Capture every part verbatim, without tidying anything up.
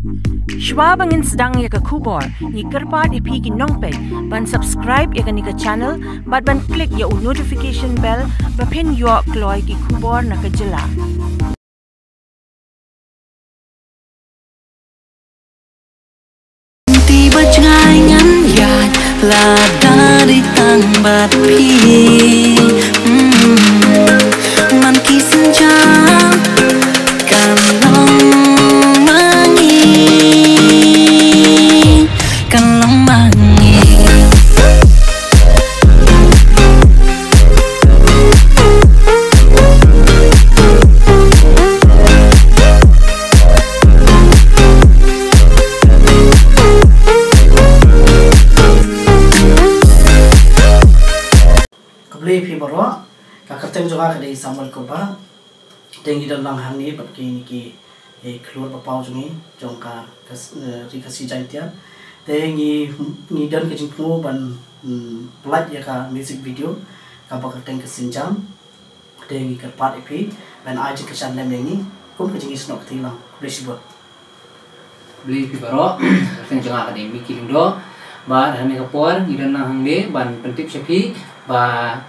Shwa ba ngin sdang ïa ka khubor, ngi kyrpad ïa phi ki nongpeit ban subscribe ïa kane ka channel bad ban click ïa u notification bell ba phin ïoh kloi ki khubor na ka jylla. Ti ba jngai ngan ïaid lada dei tang bad phi. Mm. Man ki sienjam kan long ma ngi, kan long ma ngi. Khublei phi baroh, ka kyrteng jong nga ka dei Samuel Kurbah. Te ngi don lang hangne bad kine ki, eh, khlur papaw jong ngi jong ka, ka, eh, Ri Khasi Jaintia. Te ngi, ngi don ka jingthmu ban, mm, pynlait ïa ka music video kaba kyrteng Ka Sienjam. Te ngi kyrpad ïa phi ban ai jingkyrshan lem ïa ngi kum ka jingisnoh kti lang. Khublei shibun. Khublei phi baroh, kyrteng jong nga ka dei Mickey Lyngdoh. Bad ha kane ka por ngi don lang hangne ban pyntip sha phi ba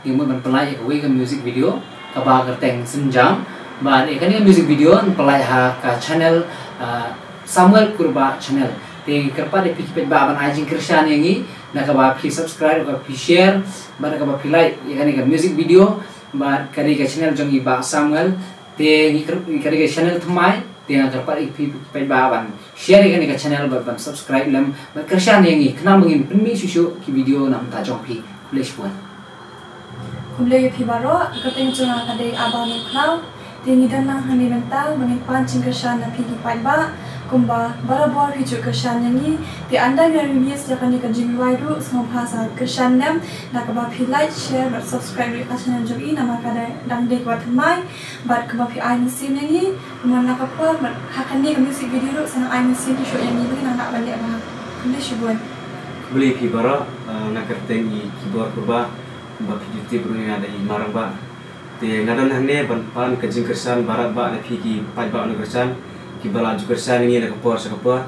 ngi mut ban pynlait ïa kawei ka music video kaba kyrteng Sienjam. Bad ïa kane ka music video ngi pynlait ha ka channel, ah, Samuel Kurbah Channel. Te ngi kyrpad ïa phi ki paidbah ban ai jingkyrshan ïa ngi da kaba phi subscribe, da kaba phi share, bad da kaba phi like ïa kane ka music video. Bad ka dei ka channel jong i Bah Samuel. Te ngi kyrp-, ka dei ka channel thymmai, te nga kyrpad ïa phi paidbah ban share ïa kane ka channel bad ban subscribe lem bad kyrshan ïa ngi khnang ba ngin pynmih shuh shuh ki video na bynta jong phi. Khublei shibun. Khublei ïa phi baroh, ka kyrteng jong nga ka dei Aba Nongkhlaw. Te ngi don lang hangne mynta ba ngin pan jingkyrshan na phi ki paidbah. Kumba barabor phi ju kyrshan ïa ngi. Te ynda ngi release ïa kane ka jingrwai ruh sngewbha sa kyrshan lem da kaba phi like, share bad subscribe ïa ka channel jong i namar ka dang dei kaba thymmai. Bad kaba phi ai mynsiem ïa ngi, kumba na ka por, bad ha kane ka music video ruh sa nang ai mynsiem shuh ïa ngi ba ngin nang lah ban leh bha. Khublei shibun. Khublei phi baroh, eh, nga kyrteng i Kibor Kurbah, ba phi ju tip ruh ïa nga da i Marangbah. Te nga don hangne ban pan ka jingkyrshan baroh ba na phi ki paidbah nongkyrshan kiba la ju kyrshan ïa ngi na ka por sha ka por.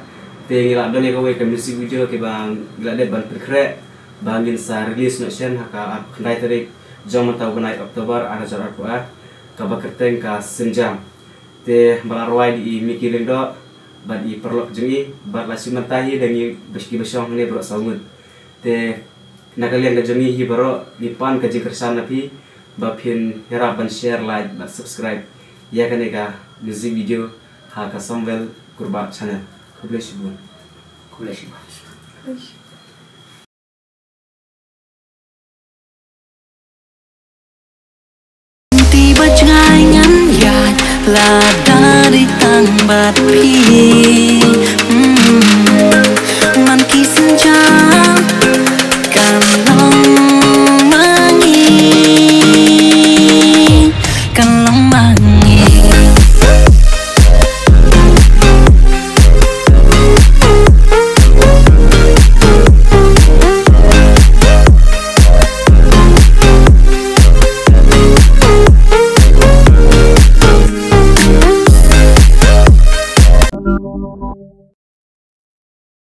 Te ngi la don ïa kawei ka music video kiba ngi la dep ban pynkhreh ba ngin sa release noh shen ha ka khyndai tarik jong mynta u bnai October ar hajar arphew ar, kaba kyrteng Ka Sienjam. Te ba la rwai da i Mickey Lyngdoh bad i paralok jong i, bad la shu mynta hi da ngi ba, kiba shong hangne baroh saw ngut. Te na ka liang ka jong ngi hi baroh ngi pan ka jingkyrshan na phi ba phin ïarap ban share, like bad subscribe ïa kane ka music video ha ka Samuel Kurbah Channel. Khublei shibun. Khublei shibun. Ti ba jngai ngan ïaid lada dei tang bad phi.